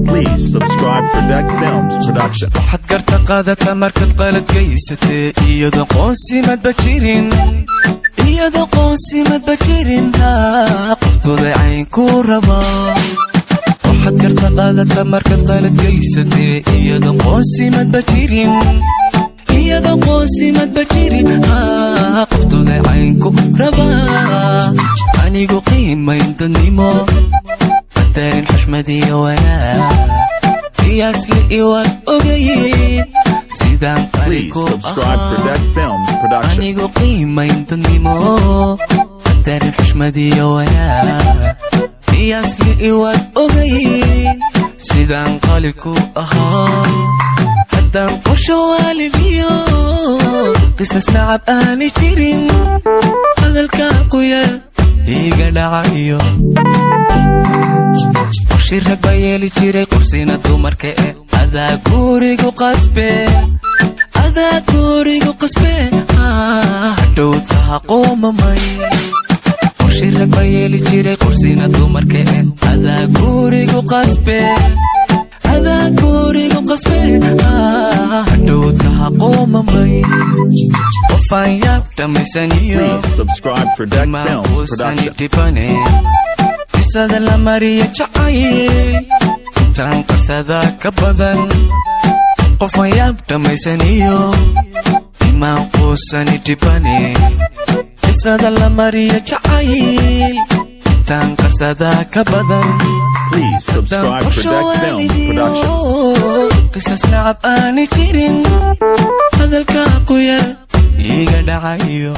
Please subscribe for Deck Films Production. Waxaad garta qaadata markaad qalad geysatee, iyadoo qoonsimadba jirin, iyadoo qoonsimadba jirin, qoftooda cayn ku raba. Waxaad garta qaadata markaad qalad geysatee, iyadoo qoonsimadba jirin, iyadoo qoonsimadba jirin, qoftooda cayn ku raba. Anigu qiimayn dadnimo, qadarin xushmadiyo wanaag, qiyaasli iwaad ogayin sidaan qali Please ku subscribe for ahaa. Deck Films Production. Anigu qiimayn dadnimo, qadarin xushmadiyo wanaag, qiyaasli iwaad ogayin sidaan qali ku ahaa. Haddaan qorsho waalidiyo qisas nacab aani jirin, hadalka qoyar iga dhacayo, qorshi rag baa yeeli jiray, qorsina dumarka e adaa gurigu qasbe, adaa gurigu qasbe, hadhow taha qoomamay. Qorshi rag baa yeeli jiray, qorsina dumarka e adaa gurigu qasbe, adaa gurigu qasbe, hadhow taha qoomamay. Qofaan yaab dhammaysaniyo Please subscribe for Deck Films maquusani Production. dhibane, qisada la mariya jacayl intaan qarsada ka badan. Qofaan yaab dhammaysaniyo imaan quusani dhibane, qisada la mariya jacayl intaan qarsada ka badan. Please subscribe for Qorsho Deck Films waalidiyo Production. qisas nacab aani jirin, hadalka qoyar iga dhacayo.